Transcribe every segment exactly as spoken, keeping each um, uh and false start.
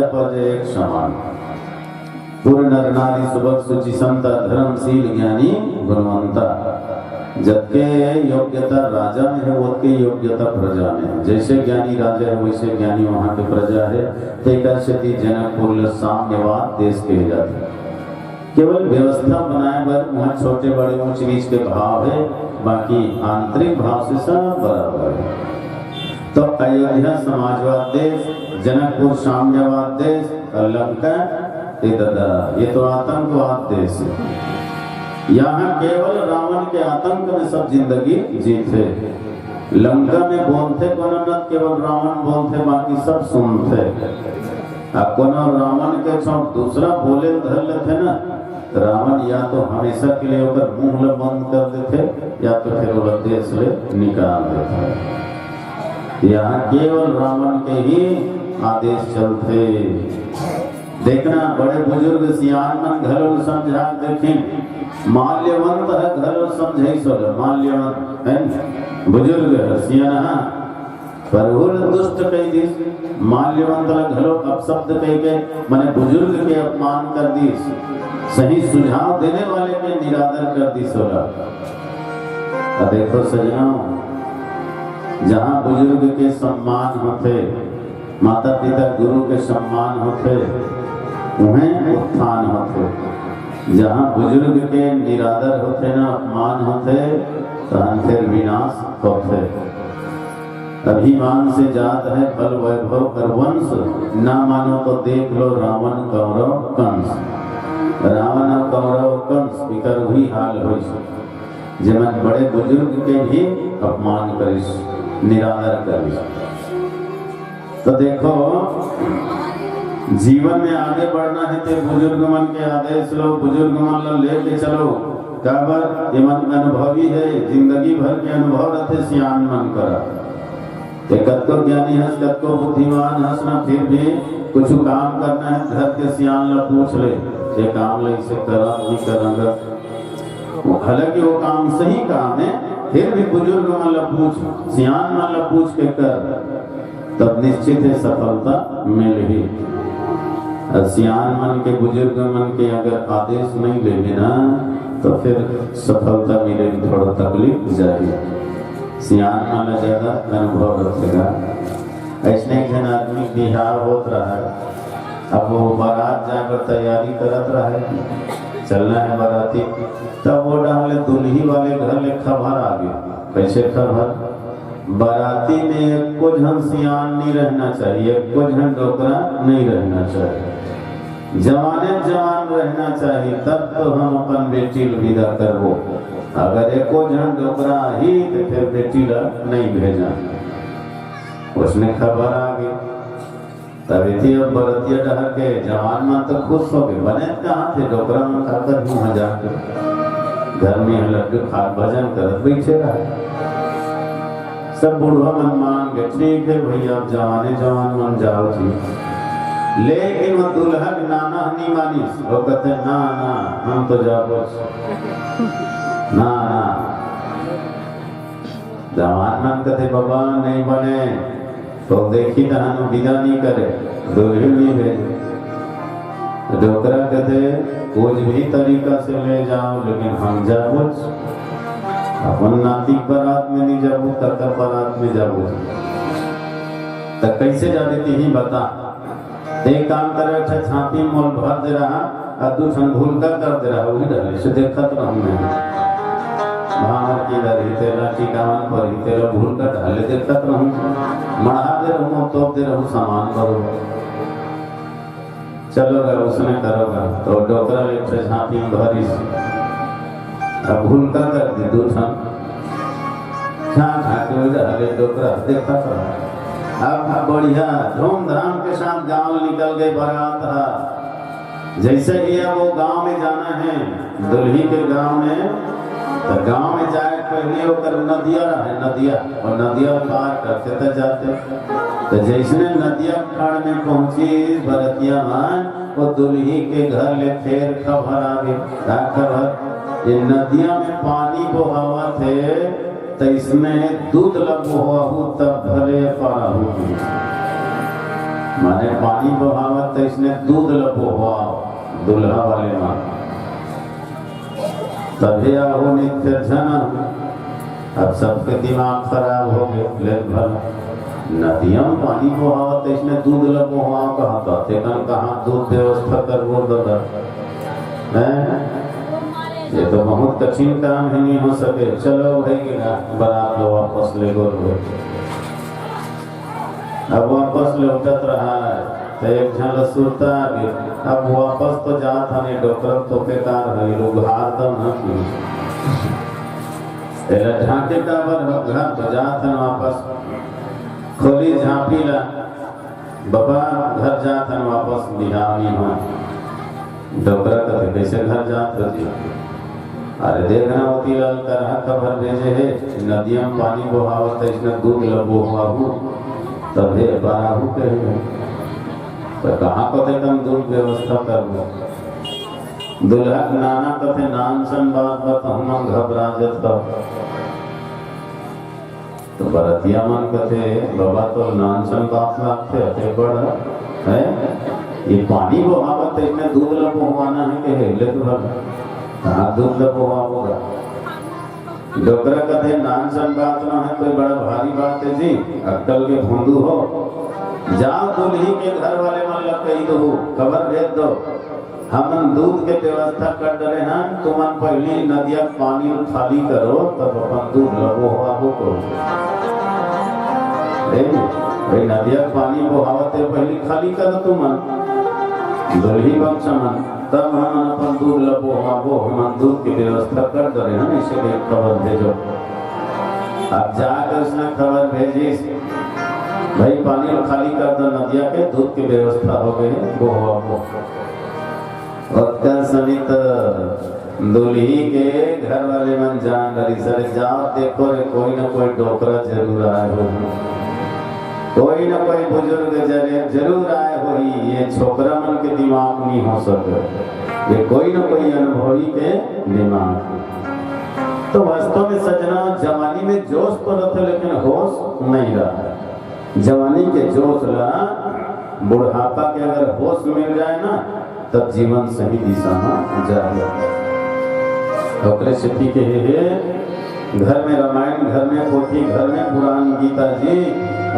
पर एक समान। पूर्ण नर नारी सुभग सुचि संता, धर्मशील ज्ञानी गुणवंता। जतके योग्यता राजा में है, ओतके योग्यता प्रजा में है। जैसे ज्ञानी राजा है, वैसे ज्ञानी वहाँ के प्रजा है। तेकर सेती जनकपुर ल साम्यवाद देश कहे जाथे। केवल व्यवस्था बनाए बर वहाँ छोटे बड़े ऊंच नीच के भाव है, बाकी आंतरिक भाव से सब बराबर है। तो अयोध्या समाजवाद देश, जनकपुर साम्यवाद देश, और लंका, ये दादा, ये तो आतंकवाद देश है। यहाँ केवल रावण के आतंक में सब जिंदगी जीथे। लंका में बोलथे कोनो न, केवल रावण बोलथे, बाकी सब सुनथे। आ कोनो रावण के छोड़ दूसरा बोले धर लेथे ना, तो रावण या तो हमेशा के लिए ओकर मुंह ल बंद कर देथे, या तो फिर ओला देश ले निकाल देथे। यहाँ केवल रावण के ही आदेश चलथे। देखना, बड़े बुजुर्ग सियान मन घलो समझा देथिन। माल्यवंत ह घलो समझाइस ओला, माल्यवंत है न? बुजुर्ग ह, सियान ह, पर ओला दुष्ट कह दिस। माल्यवंत ला घलो अपशब्द कह के, माने बुजुर्ग के अपमान कर दिस। सही सुझाव देने वाले के निरादर कर दिस ओला। अब देखो सजनों, जहाँ बुजुर्ग के सम्मान होथे, माता पिता गुरु के सम्मान होथे, उहें उत्थान होथे। जहाँ बुजुर्ग के निरादर होथे ना, अपमान होथे, तहन फिर विनाश होथे। अभिमान से जात है बल वैभव कर वंश, ना मानो तो देख लो रावण कौरव कंस। रावण और कौरव कंस इकर वही हाल होइस। जेमन बड़े बुजुर्ग के भी अपमान करिस, निरादर करिस। तो देखो, जीवन में आगे बढ़ना है तो बुजुर्ग मन के आदेश लो, बुजुर्ग मन ला लेके चलो। काबर, ये मन अनुभवी है, जिंदगी भर के अनुभव रहते सियान मन करा। ते कतको ज्ञानी हस, कतको बुद्धिमान हस ना, फिर भी कुछ काम करना है, घर के सियान ला पूछ ले, ये काम ला इसे करा, नहीं करांगा। वो, हालांकि वो काम सही काम है, फिर भी बुजुर्ग मन ला पूछ, सियान मन ला पूछ के कर, तब निश्चित है सफलता मिलही। और सियान मन के, बुजुर्ग मन के अगर आदेश नहीं लेबे ना, तो फिर सफलता मिले में थोड़ा तकलीफ जाही। सियान मन ला ज्यादा अनुभव रखेगा। ऐसने एक झन आदमी बिहाव होत रहा है, अब वो बारात जाए बर तैयारी करत रहा है, चलना है बाराती, तब वो डहर ले दुल्ही वाले घर ले खबर आ गया। कैसे खबर? बाराती में एको झन सियान नहीं रहना चाहिए, एको झन डोकरा नहीं रहना चाहिए, जवाने जवान रहना चाहिए, तब तो हम अपन बेटी ल विदा करबो। अगर एको झन डोकरा आही तो फिर बेटी ला नहीं भेजा। उसने खबर आ गई। तब इति अब बरतिया डहर के जवान मन तो खुश हो गए, बने कहाँ थे डोकरा मन, का कर मुँह जाके घर में लड्डू खा भजन करत बैठे रहे। सब बुढ़वा मन मान गए, ठीक है भैया, अब जवाने जवान मन जाओ जी। लेकिन वो दुल्हा के नाना नहीं मानिस, वो कहते, "ना, ना, हम तो जाबो।" ना, ना। जवान मन कहते, "बाबा, नहीं बने।" तो देखी तहन विदा नहीं करे, दुल्हिन नहीं भेजे। डोकरा कहते, "कुछ भी तरीका से ले जाओ, लेकिन हम जाबो। अपन नाती बारात में नहीं जाबो, काका बारात में जाबो।" तो कैसे जाबे, तेही बता। एक काम करे, एक ठे छाती मोल भर दे रहा, आ दू ठन भूलका कर दे रहा, वही डहले से देखत रहूं मैं। भांवर की दर ही तेला, टिकावन पर ही तेला, भूलका डहले देखत रहूं। मढ़ा दे रहूं, तोप दे रहूं, सामान बरोबर। चलो गा, उसने करो गा। तो डोकरा ले एक ठे छाती में भरिस। अब भूलका कर दी दू ठन। खा खा के उधर हले डोकरा देखत रहा। अब बढ़िया धूमधाम के साथ गांव निकल गए, बारात हा। जैसे ही अब वो गांव में जाना है, दुल्ही के गांव में, तो गांव में जाए के पहले ओकर नदिया रहे, नदिया, और नदिया पार करते तो जाते। तो जैसने नदिया खाड़ में पहुंची बरतिया मन, वो दुल्ही के घर ले फेर खबर आ गई। का खबर? ये नदिया में पानी बोहावत है, तो इसमें दूध ला बोहाहू तब भले पार हो। माने पानी बोहावत तइसने दूध ल बोहवाव, दूल्हा वाले मन। तभे आहू, नित्य झन आहू। अब सबके दिमाग खराब हो गए, ले भला नदिया म पानी बोहावत तइसने दूध ल बोहवाव कहा, त तेकन कहाँ दूध व्यवस्था करबो ददा? हैं? ये तो बहुत कठिन काम है, नहीं हो सके। चलो भाई के ना, बारात लो वापस ले गोर हो। अब वापस लौटत रहा है, तो एक झन ल सुरता आ गई। अब वापस तो जात हन, डोकरा तो बेकार है, लोग हार तो न की। एला ढांके काबर हो, घर तो जात हन वापस। खोली झांपी ला, बाबा घर जात हन वापस, बिहाव नहीं हो। डोकरा कथे, "कैसे घर जात हो जी?" "अरे देख ना, ओती लाल करहा खबर भेजे हे, नदिया म पानी बोहावत, इसने दूध ल बोहवाहू, तभे बराहू कहे हे।" तो कहाँ कथे तम दूध व्यवस्था करबो? दुल्हा के नाना कथे, "नान सन बात बत, हम घबरा जत हो।" तो बरतिया मन कथे, "बाबा तो नान सन बात लागथे, अते बड़ है, ये पानी बोहावत, इसने दूध ल बोहवाना है," कहे, "ले तो भला, कहाँ दूध ल बोहावोगा?" डोकरा कथे, "नान सन बात ना है, कोई बड़ा भारी बात है जी, अक्कल के भोंदू हो, जाओ दुल्ही के घर वाले मन ल कही दो, खबर भेज दो।" हमन दूध के व्यवस्था कर डरे हन, तुमन पहिली नदिया के पानी ल खाली करो, तब अपन दूध ल बोहवाबो करो। ए, ए, नदिया के पानी बोहावत हे, पहिली खाली करो तुमन, दुल्ही पक्ष मन, तब हमन अपन दूध ल बोहवाबो, हमन दूध के व्यवस्था कर डरे हन, इसे एक खबर भेजो। अब जाकर उसने खबर भेजिस, "भाई, पानी ल खाली कर दो नदिया के, दूध के व्यवस्था हो गई है, बोहवाबो।" ओतका सनित दुल्ही के घर वाले मन जान डरिस, "अरे जाओ, देखो रे, कोई ना कोई डोकरा जरूर आए होही, कोई ना कोई बुजुर्ग जरे-, जरूर आए होही, ये छोकरा मन के दिमाग नहीं हो सके, ये कोई ना कोई अनुभवी के दिमाग है।" तो वास्तव में सजना, जवानी में जोश तो रहते, लेकिन होश नहीं रहा। जवानी के जोश ला बुढ़ापा के अगर होश मिल जाए ना, तब जीवन सही दिशा में जाए। ओकरे सेती कहे हे, घर में रामायण, घर में पोथी, घर में पुराण, गीता जी,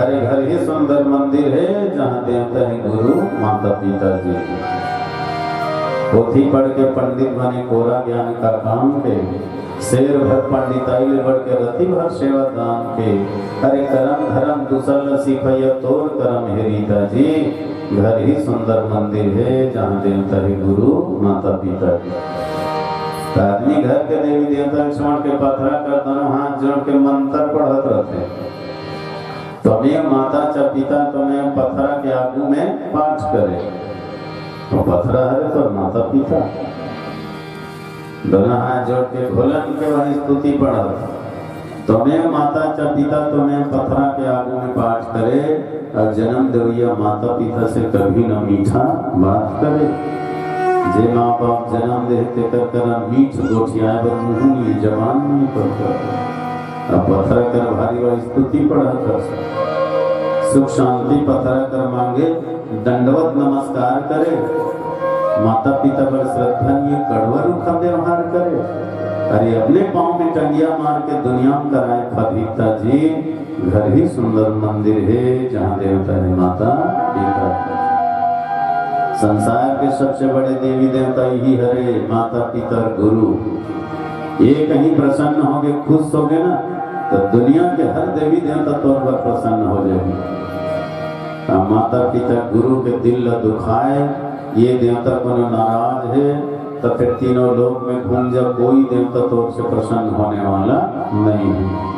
अरे घर ही सुंदर मंदिर है, जहाँ देवता है गुरु माता पिता जी। पोथी पढ़ के पंडित बने, कोरा ज्ञान का काम के, शेर भर पंडिताई ले बढ़ के रति भर सेवा दान के। अरे करम धरम दूसर ल सिखइया तोर करम हे रीता जी, घर ही सुंदर मंदिर हे, जहाँ देवता हे गुरु माता पिता जी। त आदमी घर के देवी देवता के छोड़ के पथरा कर दोनों हाथ जोड़ के मंत्र पढ़त रहथे। त्वमेव माता च पिता, त्वमेव पथरा के आगू में पाठ करे। तो पथरा हरे तो माता पिता। दोनों हाथ जोड़ के भोलन के वही स्तुति पढ़त। त्वमेव माता च पिता, त्वमेव पथरा के आगू में पाठ करे, और जन्म देवैया माता पिता से कभी न मीठा बात करे। जे माँ बाप जन्म दे, तेकर करा मीठ गोठियाए बर मुँह नहीं, जबान नहीं पकड़े। अब पथरा कर भारी वाली स्तुति पढ़त हस। सुख शांति पथरा कर मांगे, दंडवत नमस्कार करे, माता पिता बर श्रद्धा नहीं, कड़वा रूखा व्यवहार करे। अरे अपने पाँव में टंगिया मार के दुनिया में कराए फदीता जी, घर ही सुंदर मंदिर हे, जहाँ देवता हे माता पिता। संसार के सबसे बड़े देवी देवता यही हरे, माता पिता गुरु। ये कहीं प्रसन्न होगे, खुश होगे ना, तो दुनिया के हर देवी देवता तोर पर प्रसन्न हो जाही। आ माता पिता गुरु के दिल ला दुखाए, ये देवता कोनो नाराज हे, तो फिर तीनों लोक में घूम जा, कोई देवता तोर से प्रसन्न होने वाला नहीं है।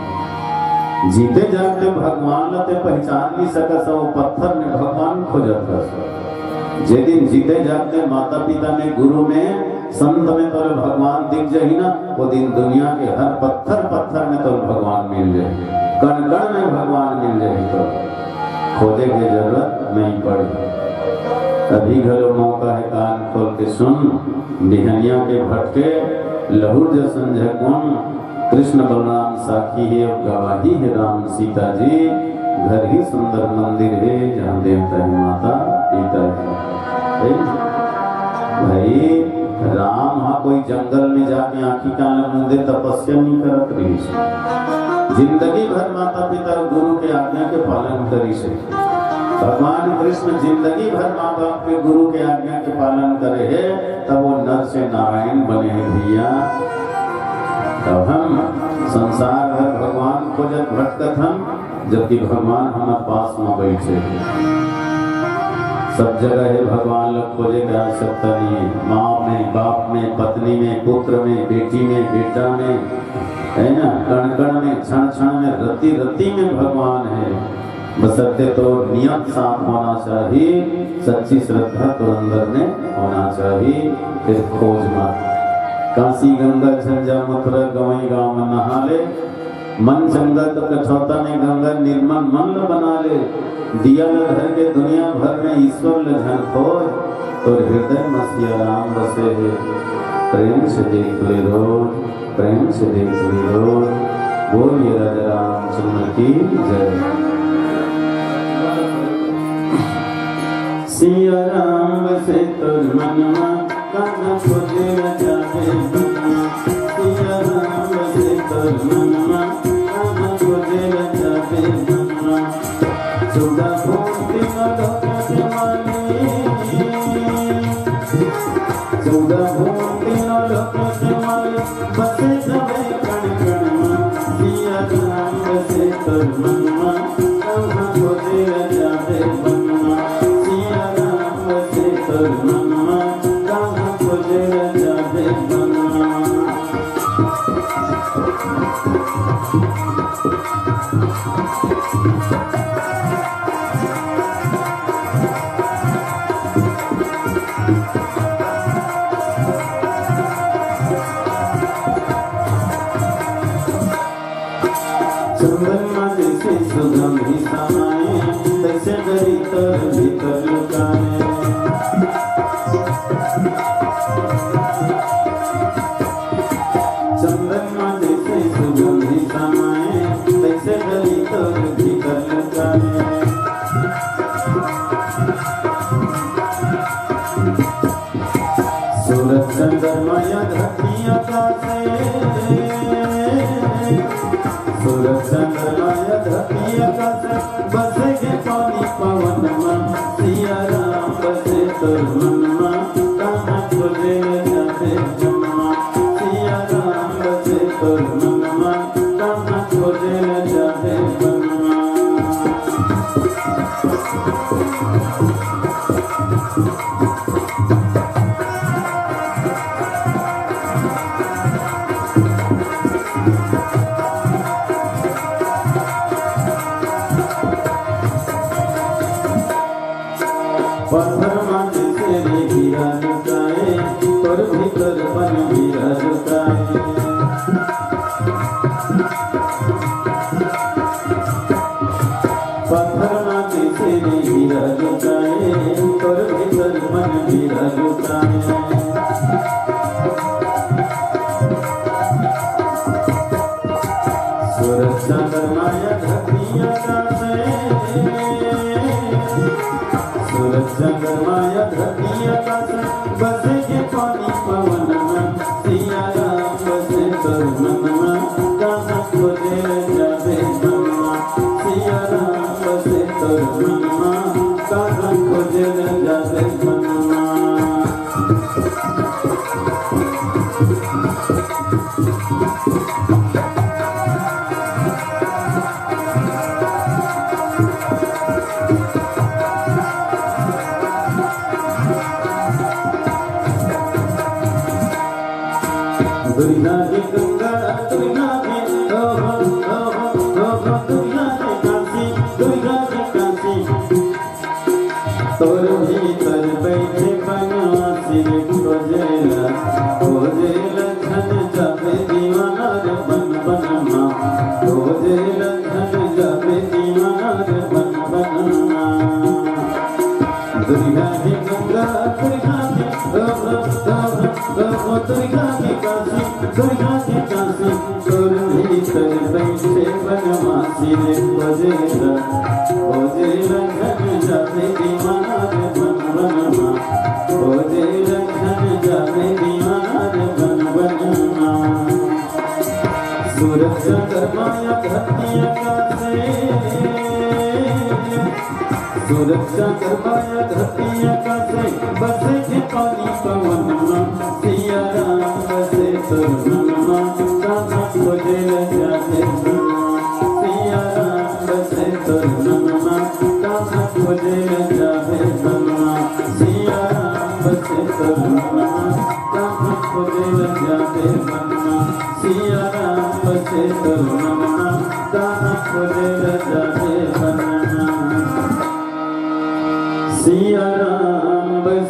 जीते जागते भगवान ला ते पहचान नहीं सकस, वो पत्थर में भगवान खोजत हस। जे दिन जीते जागते माता पिता में, गुरु में, संत में तोरे भगवान दिख जाही ना, वो दिन दुनिया के हर पत्थर पत्थर में तोरे भगवान मिल जाही, कण कण में भगवान मिल जाही, तो खोजे के जरूरत नहीं पड़ी। अभी घलो मौका है, कान खोल के सुन, बिहनिया के भटके लहुर जसन झकुन, कृष्ण बलराम साखी हे, अब गवाही हे राम सीता जी। घर ही सुंदर मंदिर हे, जहाँ देवता हे माता पिता हे। हे? भाई, राम हा कोई जंगल में जाके आँखी कान ल मूंदे तपस्या नहीं करत रहिस। जिंदगी भर माता पिता गुरु के आज्ञा के पालन करिस हे। भगवान कृष्ण जिंदगी भर माँ बाप के गुरु के आज्ञा के पालन करे हे, तब वो नर से नारायण बने हे भैया। तब हम संसार भर भगवान खोजत भटकत हन, जबकि भगवान हमर पास में बैठे हे। सब जगह हे भगवान ल खोजे के आवश्यकता नहीं हे। माँ में, बाप में, पत्नी में, पुत्र में, बेटी में, बेटा में, हे ना, कण कण में, क्षण क्षण में, रति रति में भगवान हे। बशर्ते तोर नियत साफ होना चाही, सच्ची श्रद्धा तोर अंदर में होना चाही, फिर खोज मत। काशी गंगा झंझा मथुरा गंवई गाँव में नहा ले, मन चंगा तो कठौता में गंगा निर्मल मन ल बना ले, दिया ल धर के दुनिया भर में ईश्वर ल झन खोज, तोर हृदय में सिया राम बसे हे। प्रेम से देख ले रोज। प्रेम से देख लो, बोलिए राजा रामचंद्र की जय। सिया राम बसे तोर मनमा, कहाँ खोजे ला जाबे मनमा। सिया राम बसे तोर मनमा, कहाँ खोजे ला जाबे मनमा। चौदह भुवन तीनों लोक के मालिक, चौदह भुवन तीनों लोक के मालिक, बसे सबे कण कण मा। सिया राम बसे तोर मनमा, कहाँ खोजे ला जाबे मनमा। सिया राम बसे तोर मनमा, कहाँ खोजे ला जाबे मनमा। चंदन मा जैसे सुगंध समाए, तैसे डरी तोर भीतर लुकाए। चंदन मा जैसे सुगंध समाए, तैसे डरी तोर भीतर लुकाए। सूरज चंद्रमा या धरती आकाश, सूरज चंद्रमा या धरती आकाश, बसे के पानी पवन मा। सिया राम बसे तोर मनमा, कहाँ खोजे ला जाबे मनमा। सिया राम बसे तोर मनमा, कहाँ खोजे ला जाबे मनमा। पत्थर मा जैसे रे हीरा लुकाए, तोर भीतर पन हीरा लुकाए। पत्थर मा जैसे रे हीरा लुकाए, तोर भीतर पन हीरा लुकाए। सूरज चंद्रमा या धरती आकाश, सूरज चंद्रमा या धरती आकाश, बसे के पानी पवन मा। सिया राम बसे तोर मनमा, कहाँ खोजे ला जाबे मनमा। सिया राम बसे तोर मनमा, कहाँ खोजे ला जाबे मनमा। दुर्गा के गंगा, दुर्गा के, ओ हो, ओ हो, ओ हो, दुर्गा के काशी, दुर्गा के काशी। तोर भीतर बैठे बनवासी रे, खोजे ला, खोजे ला झन जाबे दीवाना रे बन बन मा। खोजे ला झन जाबे दीवाना रे बन बन मा। दुर्गा हे गंगा, दुर्गा हे, ओ, ओ, ओ, ओ, ओ, दुर्गा हे काशी, दुर्गा हे काशी, तोर भीतर बैठे बनवा सिर खोजेला, खोजेला झन जाबे दीवाना रे बन बन मा। खोजेला झन जाबे दीवाना रे बन बन मा। सुरक्षा करबा या धरती आकाश, सुरक्षा करबा या धरती आकाश, बसे के पानी पवन मा। सिया राम बसे तोर मन मा, कान्हा खोजेला जाबे बन मा। सिया राम बसे तोर मन मा, कान्हा खोजेला जाबे बन मा। सिया राम बसे तोर मन मा, कान्हा खोजेला जाबे बन मा। सिया राम बसे तोर मन मा, कान्हा खोजेला जाबे बन मा। सिया राम बसे